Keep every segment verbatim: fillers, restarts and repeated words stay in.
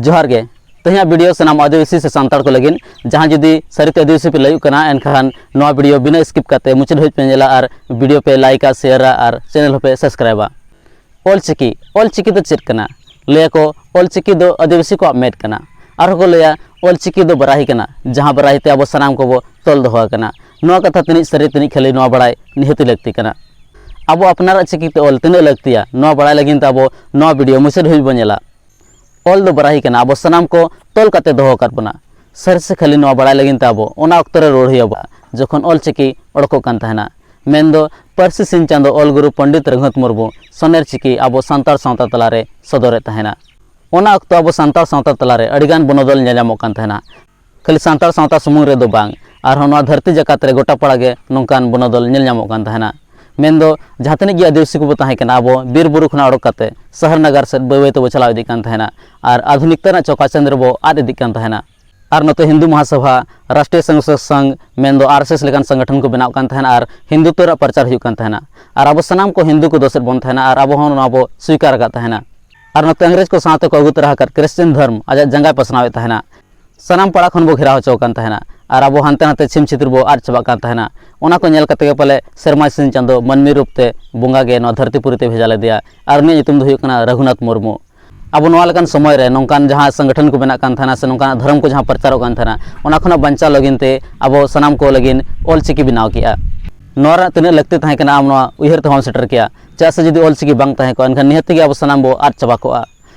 ᱡᱚᱦᱟᱨ ᱜᱮ᱾ ᱛᱮᱦᱮᱧᱟᱜ ᱵᱷᱤᱰᱤᱭᱳ ᱥᱟᱱᱟᱢ ᱟᱹᱫᱤᱵᱟᱹᱥᱤ ᱥᱮ ᱥᱟᱱᱛᱟᱲ ᱠᱚ ᱞᱟᱹᱜᱤᱫ᱾ ᱡᱟᱦᱟᱸᱭ ᱡᱩᱫᱤ ᱥᱟᱹᱨᱤᱛᱮ ᱟᱹᱫᱤᱵᱟᱹᱥᱤ ᱯᱮ ᱞᱟᱹᱭᱩᱜ ᱠᱟᱱᱟ, ᱮᱱᱠᱷᱟᱱ ᱱᱚᱣᱟ ᱵᱷᱤᱰᱤᱭᱳ ᱵᱤᱱᱟᱹ ᱥᱠᱤᱯ ᱠᱟᱛᱮ ᱢᱩᱪᱟᱹᱫ ᱦᱟᱹᱵᱤᱡ ᱯᱮ ᱧᱮᱞᱟ ᱟᱨ ᱵᱷᱤᱰᱤᱭᱳ ᱯᱮ ᱞᱟᱭᱤᱠᱟ, ᱥᱮᱭᱟᱨᱟ ᱟᱨ ᱪᱮᱱᱮᱞ ᱦᱚᱸᱯᱮ ᱥᱟᱵᱥᱠᱨᱟᱭᱤᱵᱟ᱾ ᱚᱞᱪᱤᱠᱤ, ᱚᱞᱪᱤᱠᱤ ᱫᱚ ᱪᱮᱫ ᱠᱟᱱᱟ? ᱞᱟᱹᱭᱟᱠᱚ ᱚᱞᱪᱤᱠᱤ ᱫᱚ ᱟᱹᱫᱤᱵᱟᱹᱥᱤ ᱠᱚᱣᱟᱜ ᱢᱮᱫ ᱠᱟᱱᱟ᱾ ᱟᱨᱦᱚᱸ ᱠᱚ ᱞᱟᱹᱭᱟ ᱚᱞᱪᱤᱠᱤ ᱫᱚ ᱵᱟᱨᱟᱦᱤ ᱠᱟᱱᱟ, ᱡᱟᱦᱟᱸ ᱵᱟᱨᱟᱦᱤ ᱛᱮ ᱟᱵᱚ ᱥᱟᱱᱟᱢ ᱠᱚᱵᱚ ᱛᱚᱞ ᱫᱚᱦᱚ ᱟᱠᱟᱱᱟ᱾ ᱱᱚᱣᱟ ᱠᱟᱛᱷᱟ ᱛᱤᱱᱟᱹᱜ ᱥᱟᱹᱨᱤ ᱛᱤᱱᱟᱹᱜ ᱠᱷᱟᱹᱞᱤ ᱱᱚᱣᱟ ᱵᱟᱲᱟᱭ ᱱᱤᱦᱟᱹᱛᱤ ᱞᱟᱹᱠᱛᱤ ᱠᱟᱱᱟ᱾ ᱟᱵᱚ ᱟᱯᱱᱟᱨᱟᱜ ᱪᱤᱠᱤ ᱛᱮ ᱚᱞ ᱛᱤᱱᱟᱹᱜ ᱞᱟᱹᱠᱛᱤᱭᱟ, ᱱᱚᱣᱟ ᱵᱟᱲᱟᱭ ᱞᱟᱹᱜᱤᱫ ᱛᱮ ᱟᱵᱚ ᱱᱚᱣᱟ ᱵᱷᱤᱰᱤᱭᱳ ᱢᱩᱪᱟᱹᱫ ᱦᱟᱹᱵᱤᱡ ᱵᱚᱱ ᱧᱮᱞᱟ᱾ ᱚᱞ ᱫᱚ ᱵᱟᱨᱟᱦᱤ ᱠᱟᱱᱟ, ᱟᱵᱚ ᱥᱟᱱᱟᱢ ᱠᱚ ᱛᱚᱞ ᱠᱟᱛᱮ ᱫᱚᱦᱚ ᱟᱠᱟᱫ ᱵᱚᱱᱟ᱾ ᱥᱟᱹᱨᱤ ᱥᱮ ᱠᱷᱟᱹᱞᱤ ᱱᱚᱣᱟ ᱵᱟᱲᱟᱭ ᱞᱟᱹᱜᱤᱫ ᱛᱮ ᱟᱵᱚ ᱚᱱᱟ ᱚᱠᱛᱚ ᱨᱮ ᱨᱩᱣᱟᱹᱲ ᱦᱩᱭᱩᱜᱼᱟ, ᱡᱚᱠᱷᱚᱱ ᱚᱞ ᱪᱤᱠᱤ ᱚᱰᱚᱠᱚᱜ ᱠᱟᱱ ᱛᱟᱦᱮᱱᱟ᱾ ᱢᱮᱱᱫᱚ ᱯᱟᱹᱨᱥᱤ ᱥᱤᱧ ᱪᱟᱸᱫᱚ ᱚᱞ ᱜᱩᱨᱩ ᱯᱚᱱᱰᱤᱛ ᱨᱚᱜᱷᱩᱱᱟᱛᱷ ᱢᱩᱨᱢᱩ ᱥᱚᱱᱮᱨ ᱪᱤᱠᱤ ᱟᱵᱚ ᱥᱟᱱᱛᱟᱲ ᱥᱟᱶᱛᱟ ᱛᱟᱞᱟᱨᱮ ᱥᱚᱫᱚᱨᱮᱫ ᱛᱟᱦᱮᱱᱟ᱾ ᱚᱱᱟ ᱚᱠᱛᱚ ᱟᱵᱚ ᱥᱟᱱᱛᱟᱲ ᱥᱟᱶᱛᱟ ᱛᱟᱞᱟᱨᱮ ᱟᱹᱰᱤᱜᱟᱱ ᱵᱚᱱᱚᱫᱚᱞ ᱧᱮᱞ ᱧᱟᱢᱚᱜ ᱠᱟᱱ ᱛᱟᱦᱮᱱᱟ᱾ ᱠᱷᱟᱹᱞᱤ ᱥᱟᱱᱛᱟᱲ ᱥᱟᱶᱛᱟ ᱥᱩᱢᱩᱝ ᱨᱮᱫᱚ ᱵᱟᱝ, ᱟᱨᱦᱚᱸ ᱱᱚᱣᱟ ᱫᱷᱟᱹᱨᱛᱤ ᱡᱟᱠᱟᱛ ᱨᱮ ᱜᱚᱴᱟ ᱯᱟᱲᱟ ᱜᱮ ᱱᱚᱝᱠᱟᱱ ᱵᱚᱱᱚᱫᱚᱞ ᱧᱮᱞ ᱧᱟᱢᱚᱜ ᱠᱟᱱ ᱛᱟᱦᱮᱱᱟ᱾ ᱢᱮᱱᱫᱚ ᱡᱟᱦᱟᱸ ᱛᱤᱱᱟᱹᱜ ᱜᱮ ᱟᱹᱫᱤᱵᱟᱹᱥᱤ ᱠᱚᱵᱚ ᱛᱟᱦᱮᱸ ᱠᱟᱱᱟ, ᱟᱵᱚ ᱵᱤᱨ ᱵᱩᱨᱩ ᱠᱷᱚᱱᱟᱜ ᱚᱰᱚᱠ ᱠᱟᱛᱮ ᱥᱟᱦᱟᱨ ᱱᱟᱜᱟᱨ ᱥᱮᱫ ᱵᱟᱹᱭ ᱵᱟᱹᱭ ᱛᱮᱵᱚ ᱪᱟᱞᱟᱣ ᱤᱫᱤᱜ ᱠᱟᱱ ᱛᱟᱦᱮᱱᱟ᱾ ᱟᱨ ᱟᱫᱷᱩᱱᱤᱠᱛᱟ ᱨᱮᱱᱟᱜ ᱪᱚᱠᱟ ᱪᱟᱸᱫᱽ ᱨᱮᱵᱚ ᱟᱫ ᱤᱫᱤᱜ ᱠᱟᱱ ᱛᱟᱦᱮᱱᱟ᱾ ᱟᱨ ᱱᱚᱛᱮ ᱦᱤᱱᱫᱩ ᱢᱟᱦᱟᱥᱟᱵᱷᱟ, ᱨᱟᱥᱴᱨᱤᱭᱚ ᱥᱚᱝᱥᱚᱫ ᱥᱚᱝᱜᱷ, ᱢᱮᱱᱫᱚ ᱟᱨ ᱮᱥ ᱮᱥ ᱞᱮᱠᱟᱱ ᱥᱚᱝᱜᱚᱴᱷᱚᱱ ᱠᱚ ᱵᱮᱱᱟᱣ ᱠᱟᱱ ᱛᱟᱦᱮᱱᱟ ᱟᱨ ᱦᱤᱱᱫᱩᱛᱛᱚ ᱨᱮᱱᱟᱜ ᱯᱨᱚᱪᱟᱨ ᱦᱩᱭᱩᱜ ᱠᱟᱱ ᱛᱟᱦᱮᱱᱟ᱾ ᱟᱨ ᱟᱵᱚ ᱥᱟᱱᱟᱢ ᱠᱚ ᱦᱤᱱᱫᱩ ᱠᱚ ᱫᱚᱥᱮᱫ ᱵᱚᱱ ᱛᱟᱦᱮᱱᱟ ᱟᱨ ᱟᱵᱚ ᱦᱚᱸ ᱱᱚᱣᱟ ᱵᱚ ᱥᱣᱤᱠᱟᱨ ᱟᱠᱟᱫ ᱛᱟᱦᱮᱱᱟ᱾ ᱟᱨ ᱱᱚᱛᱮ ᱤᱝᱨᱮᱡᱽ ᱠᱚ ᱥᱟᱶᱛᱮ ᱠᱚ ᱟᱹᱜᱩ ᱛᱚᱨᱟ ᱟᱠᱟᱫ ᱠᱨᱤᱥᱪᱤᱭᱟᱱ ᱫᱷᱚᱨᱢ ᱟᱡᱟᱜ ᱡᱟᱸᱜᱟᱭ ᱯᱟᱥᱱᱟᱣᱮᱫ ᱛᱟᱦᱮᱱᱟ᱾ ᱥᱟᱱᱟᱢ ᱯᱟᱲᱟ ᱠᱷᱚᱱ ᱵᱚ ᱜᱷᱮᱨᱟᱣ ᱦᱚᱪᱚ ᱟᱠᱟᱱ ᱛᱟᱦᱮᱱᱟ᱾ ᱟᱨ ᱟᱵᱚ ᱦᱟᱱᱛᱮ ᱱᱟᱛᱮ ᱪᱷᱤᱢ ᱪᱷᱤᱛᱤᱨ ᱵᱚ ᱟᱫ ᱪᱟᱵᱟᱜ ᱠᱟᱱ ᱛᱟᱦᱮᱱᱟ᱾ ᱚᱱᱟ ᱠᱚ ᱧᱮᱞ ᱠᱟᱛᱮ ᱜᱮ ᱯᱟᱞᱮ ᱥᱮᱨᱢᱟ ᱥᱤᱧ ᱪᱟᱸᱫᱚ ᱢᱟᱹᱱᱢᱤ ᱨᱩᱯ ᱛᱮ ᱵᱚᱸᱜᱟ ᱜᱮ ᱱᱚᱣᱟ ᱫᱷᱟᱹᱨᱛᱤ ᱯᱩᱨᱤ ᱛᱮ ᱵᱷᱮᱡᱟ ᱞᱮᱫᱮᱭᱟ᱾ ᱟᱨ ᱩᱱᱤᱭᱟᱜ ᱧᱩᱛᱩᱢ ᱫᱚ ᱦᱩᱭᱩᱜ ᱠᱟᱱᱟ ᱨᱟᱹᱜᱷᱩᱱᱟᱛᱷ ᱢᱩᱨᱢᱩ᱾ ᱟᱵᱚ ᱱᱚᱣᱟ ᱞᱮᱠᱟᱱ ᱥᱚᱢᱚᱭ ᱨᱮ ᱱᱚᱝᱠᱟᱱ ᱡᱟᱦᱟᱸ ᱥᱚᱝᱜᱚᱴᱷᱚᱱ ᱠᱚ ᱵᱮᱱᱟᱜ ᱠᱟᱱ ᱛᱟᱦᱮᱱᱟ ᱥᱮ ᱱᱚᱝᱠᱟᱱᱟᱜ ᱫᱷᱚᱨᱚᱢ ᱠᱚ ᱡᱟᱦᱟᱸ ᱯᱨᱚᱪᱟᱨᱚᱜ ᱠᱟᱱ ᱛᱟᱦᱮᱱᱟ, ᱚᱱᱟ ᱠᱷᱚᱱᱟᱜ ᱵᱟᱧᱪᱟᱣ ᱞᱟᱹᱜᱤᱫ ᱛᱮ ᱟᱵᱚ ᱥᱟᱱᱟᱢ ᱠᱚ ᱞᱟᱹᱜᱤᱫ ᱚᱞ ᱪᱤᱠᱤ ᱵᱮᱱᱟᱣ ᱠᱮᱜᱼᱟ᱾ ᱱᱚᱣᱟ ᱨᱮᱱᱟᱜ ᱛᱤᱱᱟᱹᱜ ᱞᱟᱹᱠᱛᱤ ᱛᱟᱦᱮᱸ ᱠᱟᱱᱟ, ᱟᱢ ᱱᱚᱣᱟ ᱩᱭᱦᱟᱹᱨ ᱛᱮᱦᱚᱸ ᱵᱟᱢ ᱥᱮᱴᱮᱨ ᱠᱮᱭᱟ᱾ ᱪᱮᱫᱟᱜ ᱥᱮ ᱡᱩᱫᱤ ᱚᱞ ᱪᱤᱠᱤ ᱵᱟᱝ ᱛᱟᱦᱮᱸ ᱠᱚᱜᱼᱟ, ᱮᱱᱠᱷᱟᱱ ᱱᱤᱦᱟᱹᱛ ᱛᱮᱜᱮ ᱟᱵᱚ ᱥᱟᱱᱟᱢ ᱵᱚ ᱟᱫ ᱪᱟᱵᱟ ᱠᱚᱜᱼᱟ᱾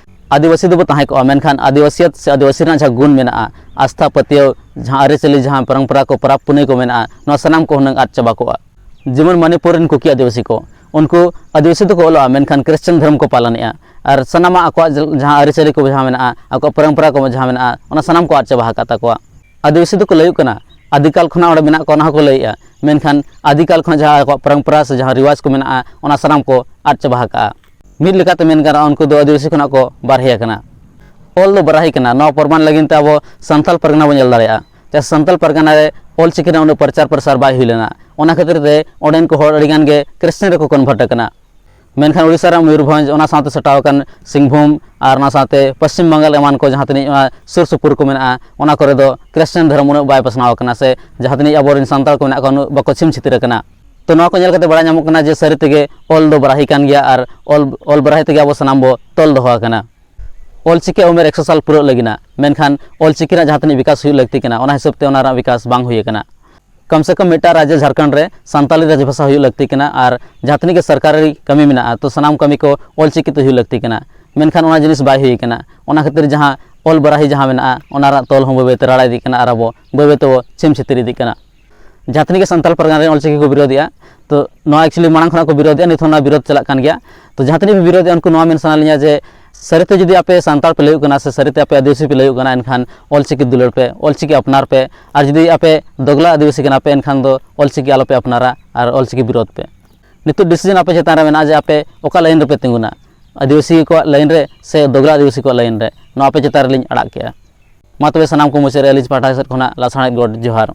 ᱟᱹᱫᱤᱵᱟᱹᱥᱤ ᱫᱚᱵᱚ ᱛᱟᱦᱮᱸ ᱠᱚᱜᱼᱟ, ᱢᱮᱱᱠᱷᱟᱱ ᱟᱹᱫᱤᱵᱟᱹᱥᱤᱭᱟᱛ ᱥᱮ ᱟᱹᱫᱤᱵᱟᱹᱥᱤ ᱨᱮᱱᱟᱜ ᱡᱟᱦᱟᱸ ᱜᱩᱱ ᱢᱮᱱᱟᱜᱼᱟ, ᱟᱥᱛᱷᱟ ᱯᱟᱹᱛᱭᱟᱹᱣ, ᱡᱟᱦᱟᱸ ᱟᱹᱨᱤᱪᱟᱹᱞᱤ, ᱡᱟᱦᱟᱸ ᱯᱚᱨᱚᱢᱯᱚᱨᱟ ᱠᱚ, ᱯᱚᱨᱚᱵᱽ ᱯᱩᱱᱟᱹᱭ ᱠᱚ ᱢᱮᱱᱟᱜᱼᱟ, ᱱᱚᱣᱟ ᱥᱟᱱᱟᱢ ᱠᱚ ᱦᱩᱱᱟᱹᱝ ᱟᱫ ᱪᱟᱵᱟ ᱠᱚᱜᱼᱟ᱾ ᱡᱮᱢᱚᱱ ᱢᱚᱱᱤᱯᱩᱨ ᱨᱮᱱ ᱠᱩᱠᱤ ᱟᱹᱫᱤᱵᱟᱹᱥᱤ ᱠᱚ, ᱩᱱᱠᱩ ᱟᱹᱫᱤᱵᱟᱹᱥᱤ ᱫᱚᱠᱚ ᱚᱞᱚᱜᱼᱟ, ᱢᱮᱱᱠᱷᱟᱱ ᱠᱨᱤᱥᱪᱟᱱ ᱫᱷᱚᱨᱚᱢ ᱠᱚ ᱯᱟᱞᱚᱱᱮᱜᱼᱟ᱾ ᱟᱨ ᱥᱟᱱᱟᱢᱟᱜ ᱟᱠᱚᱣᱟᱜ ᱡᱟᱦᱟᱸ ᱟᱹᱨᱤᱪᱟᱹᱞᱤ ᱠᱚ ᱡᱟᱦᱟᱸ ᱢᱮᱱᱟᱜᱼᱟ, ᱟᱠᱚᱣᱟᱜ ᱯᱚᱨᱚᱢᱯᱚᱨᱟ ᱠᱚ ᱡᱟᱦᱟᱸ ᱢᱮᱱᱟᱜᱼᱟ, ᱚᱱᱟ ᱥᱟᱱᱟᱢ ᱠᱚ ᱟᱫ ᱪᱟᱵᱟ ᱟᱠᱟᱫ ᱛᱟᱠᱚᱣᱟ᱾ ᱟᱹᱫᱤᱵᱟᱹᱥᱤ ᱫᱚᱠᱚ ᱞᱟᱹᱭᱚᱜ ᱠᱟᱱᱟ, ᱟᱹᱫᱤᱠᱟᱞ ᱠᱷᱚᱱᱟᱜ ᱚᱸᱰᱮ ᱢᱮᱱᱟᱜ ᱠᱚᱣᱟ, ᱚᱱᱟ ᱦᱚᱸᱠᱚ ᱞᱟᱹᱭᱮᱜᱼᱟ, ᱢᱮᱱᱠᱷᱟᱱ ᱟᱹᱫᱤᱠᱟᱞ ᱠᱷᱚᱱᱟᱜ ᱡᱟᱦᱟᱸ ᱟᱠᱚᱣᱟᱜ ᱯᱚᱨᱚᱢᱯᱚᱨᱟ ᱥᱮ ᱡᱟᱦᱟᱸ ᱨᱤᱣᱟᱡᱽ ᱠᱚ ᱢᱮᱱᱟᱜᱼᱟ, ᱚᱱᱟ ᱥᱟᱱᱟᱢ ᱠᱚ ᱟᱫ ᱪᱟᱵᱟ ᱟᱠᱟᱫᱼᱟ᱾ ᱢᱤᱫ ᱞᱮᱠᱟᱛᱮ ᱢᱮᱱ ᱜᱟᱱᱚᱜᱼᱟ, ᱩᱱᱠᱩ ᱫᱚ ᱟᱹᱫᱤᱵᱟᱹᱥᱤ ᱠᱷᱚᱱᱟᱜ ᱠᱚ ᱵᱟᱨᱦᱮ ᱟᱠᱟᱱᱟ᱾ ᱚᱞ ᱫᱚ ᱵᱟᱨᱟᱦᱤ ᱠᱟᱱᱟ, ᱱᱚᱣᱟ ᱯᱨᱚᱢᱟᱱ ᱞᱟᱹᱜᱤᱫ ᱛᱮ ᱟᱵᱚ ᱥᱟᱱᱛᱟᱞ ᱯᱟᱨᱜᱟᱱᱟ ᱵᱚᱱ ᱧᱮᱞ ᱫᱟᱲᱮᱭᱟᱜᱼᱟ᱾ ᱪᱮᱫᱟᱜ ᱥᱮ ᱥᱟᱱᱛᱟᱞ ᱯᱟᱨᱜᱟᱱᱟ ᱨᱮ ᱚᱞ ᱪᱤᱠᱤ ᱨᱮᱱᱟᱜ ᱩᱱᱟᱹᱜ ᱯᱨᱚᱪᱟᱨ ᱯᱨᱚᱥᱟᱨ ᱵᱟᱭ ᱦᱩᱭ ᱞᱮᱱᱟ, ᱚᱱᱟ ᱠᱷᱟᱹᱛᱤᱨ ᱛᱮ ᱚᱸᱰᱮᱱ ᱠᱚ ᱦᱚᱲ ᱟᱹᱰᱤ ᱜᱟᱱ ᱜᱮ ᱠᱨᱤᱥᱪᱟᱱ ᱨᱮᱠᱚ ᱠᱚᱱᱵᱷᱟᱨᱴ ᱟᱠᱟᱱᱟ᱾ ᱢᱮᱱᱠᱷᱟᱱ ᱳᱰᱤᱥᱟ ᱨᱮ ᱢᱚᱭᱩᱨᱵᱷᱚᱸᱡᱽ, ᱚᱱᱟ ᱥᱟᱶᱛᱮ ᱥᱟᱴᱟᱣ ᱟᱠᱟᱱ ᱥᱤᱝᱵᱷᱩᱢ ᱟᱨ ᱚᱱᱟ ᱥᱟᱶᱛᱮ ᱯᱚᱥᱪᱤᱢ ᱵᱟᱝᱜᱟᱞ ᱮᱢᱟᱱ ᱠᱚ, ᱡᱟᱦᱟᱸ ᱛᱤᱱᱟᱹᱜ ᱚᱱᱟ ᱥᱩᱨ ᱥᱩᱯᱩᱨ ᱠᱚ ᱢᱮᱱᱟᱜᱼᱟ, ᱚᱱᱟ ᱠᱚᱨᱮ ᱫᱚ ᱠᱷᱨᱤᱥᱴᱟᱱ ᱫᱷᱚᱨᱚᱢ ᱩᱱᱟᱹᱜ ᱵᱟᱭ ᱯᱟᱥᱱᱟᱣ ᱟᱠᱟᱱᱟ, ᱥᱮ ᱡᱟᱦᱟᱸ ᱛᱤᱱᱟᱹᱜ ᱟᱵᱚᱨᱮᱱ ᱥᱟᱱᱛᱟᱲ ᱠᱚ ᱢᱮᱱᱟᱜ ᱠᱚᱣᱟ, ᱩᱱᱟᱹᱜ ᱵᱟᱠᱚ ᱪᱷᱤᱢ ᱪᱷᱤᱛᱤᱨ ᱟᱠᱟᱱᱟ᱾ ᱛᱚ, ᱱᱚᱣᱟ ᱠᱚ ᱧᱮᱞ ᱠᱟᱛᱮ ᱵᱟᱲᱟᱭ ᱧᱟᱢᱚᱜ ᱠᱟᱱᱟ ᱡᱮ ᱥᱟᱹᱨᱤ ᱛᱮᱜᱮ ᱚᱞ ᱫᱚ ᱵᱟᱨᱟᱦᱤ ᱠᱟᱱ ᱜᱮᱭᱟ ᱟᱨ ᱚᱞ, ᱚᱞ ᱵᱟᱨᱟᱦᱤ ᱛᱮᱜᱮ ᱟᱵᱚ ᱥᱟᱱᱟᱢ ᱵᱚ ᱛᱚᱞ ᱫᱚᱦᱚ ᱟᱠᱟᱱᱟ᱾ ᱚᱞᱪᱤᱠᱤ ᱩᱢᱮᱨ ᱮᱠᱥᱚ ᱥᱟᱞ ᱯᱩᱨᱟᱹᱜ ᱞᱟᱹᱜᱤᱫ ᱠᱟᱱᱟ, ᱢᱮᱱᱠᱷᱟᱱ ᱚᱞᱪᱤᱠᱤ ᱨᱮᱱᱟᱜ ᱡᱟᱦᱟᱸ ᱛᱤᱱᱟᱹᱜ ᱵᱤᱠᱟᱥ ᱦᱩᱭᱩᱜ ᱞᱟᱹᱠᱛᱤ ᱠᱟᱱᱟ, ᱚᱱᱟ ᱦᱤᱥᱟᱹᱵ ᱛᱮ ᱚᱱᱟ ᱨᱮᱱᱟᱜ ᱵᱤᱠᱟᱥ ᱵᱟᱝ ᱦᱩᱭ ᱟᱠᱟᱱᱟ᱾ ᱠᱚᱢ ᱥᱮ ᱠᱚᱢ ᱢᱤᱫᱴᱟᱝ ᱨᱟᱡᱽᱡᱚ ᱡᱷᱟᱲᱠᱷᱚᱸᱰ ᱨᱮ ᱥᱟᱱᱛᱟᱞᱤ ᱨᱟᱡᱽ ᱵᱷᱟᱥᱟ ᱦᱩᱭᱩᱜ ᱞᱟᱹᱠᱛᱤ ᱠᱟᱱᱟ, ᱟᱨ ᱡᱟᱦᱟᱸ ᱛᱤᱱᱟᱹᱜ ᱜᱮ ᱥᱚᱨᱠᱟᱨᱤ ᱠᱟᱹᱢᱤ ᱢᱮᱱᱟᱜᱼᱟ, ᱛᱚ ᱥᱟᱱᱟᱢ ᱠᱟᱹᱢᱤ ᱠᱚ ᱚᱞᱪᱤᱠᱤ ᱛᱮ ᱦᱩᱭᱩᱜ ᱞᱟᱹᱠᱛᱤ ᱠᱟᱱᱟ, ᱢᱮᱱᱠᱷᱟᱱ ᱚᱱᱟ ᱡᱤᱱᱤᱥ ᱵᱟᱭ ᱦᱩᱭ ᱟᱠᱟᱱᱟ᱾ ᱚᱱᱟ ᱠᱷᱟᱹᱛᱤᱨ ᱡᱟᱦᱟᱸ ᱚᱞ ᱵᱟᱨᱟᱦᱤ ᱡᱟᱦᱟᱸ ᱢᱮᱱᱟᱜᱼᱟ, ᱚᱱᱟ ᱨᱮᱱᱟᱜ ᱛᱚᱞ ᱦᱚᱸ ᱵᱟᱹᱭ ᱵᱟᱹᱭ ᱛᱮ ᱨᱟᱲᱟ ᱤᱫᱤᱜ ᱠᱟᱱᱟ ᱟᱨ ᱟᱵᱚ ᱵᱟᱹᱭ ᱵᱟᱹᱭ ᱛᱮᱵᱚ ᱪᱷᱤᱢ ᱪᱷᱤᱛᱤᱨ ᱤᱫᱤᱜ ᱠᱟᱱᱟ᱾ ᱡᱟᱦᱟᱸ ᱛᱤᱱᱟᱹᱜ ᱜᱮ ᱥᱟᱱᱛᱟᱲ ᱯᱟᱨᱜᱟᱱᱟ ᱨᱮᱱ ᱚᱞᱪᱤᱠᱤ ᱠᱚ ᱵᱤᱨᱳᱫᱮᱜᱼᱟ, ᱛᱚ ᱱᱚᱣᱟ actually ᱢᱟᱲᱟᱝ ᱠᱷᱚᱱᱟᱜ ᱠᱚ ᱵᱤᱨᱳᱫᱮᱜᱼᱟ, ᱱᱤᱛ ᱦᱚᱸ ᱱᱚᱣᱟ ᱵᱤᱨᱳᱫ ᱪᱟᱞᱟᱜ ᱠᱟᱱ ᱜᱮᱭᱟ᱾ ᱛᱚ ᱡᱟᱦᱟᱸ ᱛᱤᱱᱟᱹᱜ ᱯᱮ ᱵᱤᱨᱳᱫᱮᱜᱼᱟ, ᱩᱱᱠᱩ ᱱᱚᱣᱟ ᱢᱮᱱ ᱥᱟᱱᱟ ᱞᱤᱧᱟ ᱡᱮ ᱥᱟᱹᱨᱤᱛᱮ ᱡᱩᱫᱤ ᱟᱯᱮ ᱥᱟᱱᱛᱟᱲ ᱯᱮ ᱞᱟᱹᱭᱚᱜ ᱠᱟᱱᱟ ᱥᱮ ᱥᱟᱹᱨᱤᱛᱮ ᱟᱯᱮ ᱟᱹᱫᱤᱵᱟᱹᱥᱤ ᱯᱮ ᱞᱟᱹᱭᱚᱜ ᱠᱟᱱᱟ, ᱮᱱᱠᱷᱟᱱ ᱚᱞᱪᱤᱠᱤ ᱫᱩᱞᱟᱹᱲ ᱯᱮ, ᱚᱞᱪᱤᱠᱤ ᱟᱯᱱᱟᱨ ᱯᱮ᱾ ᱟᱨ ᱡᱩᱫᱤ ᱟᱯᱮ ᱫᱚᱜᱽᱞᱟ ᱟᱹᱫᱤᱵᱟᱹᱥᱤ ᱠᱟᱱᱟ ᱯᱮ, ᱮᱱᱠᱷᱟᱱ ᱫᱚ ᱚᱞᱪᱤᱠᱤ ᱟᱞᱚᱯᱮ ᱟᱯᱱᱟᱨᱟ ᱟᱨ ᱚᱞᱪᱤᱠᱤ ᱵᱤᱨᱳᱫ ᱯᱮ᱾ ᱱᱤᱛᱚᱜ decision ᱟᱯᱮ ᱪᱮᱛᱟᱱ ᱨᱮ ᱢᱮᱱᱟᱜᱼᱟ ᱡᱮ ᱟᱯᱮ ᱚᱠᱟ line ᱨᱮᱯᱮ ᱛᱤᱸᱜᱩᱱᱟ, ᱟᱹᱫᱤᱵᱟᱹᱥᱤ ᱠᱚᱣᱟᱜ line ᱨᱮ ᱥᱮ ᱫᱚᱜᱽᱞᱟ ᱟᱹᱫᱤᱵᱟᱹᱥᱤ ᱠᱚᱣᱟᱜ line ᱨᱮ᱾ ᱱᱚᱣᱟ ᱟᱯᱮ ᱪᱮᱛᱟᱱ ᱨᱮᱞᱤᱧ ᱟᱲᱟᱜ ᱠᱮᱜᱼᱟ᱾ ᱢᱟ ᱛᱚᱵᱮ ᱥᱟᱱᱟᱢ ᱠᱚ ᱢᱩᱪᱟᱹᱫ ᱨᱮ ᱟᱹᱞᱤᱧ ᱯᱟᱦᱴᱟ ᱥᱮᱫ ᱠᱷᱚᱱᱟᱜ ᱞᱟᱥᱟᱲᱦᱮᱫ ᱜᱚᱰ ᱡᱚᱦᱟᱨ᱾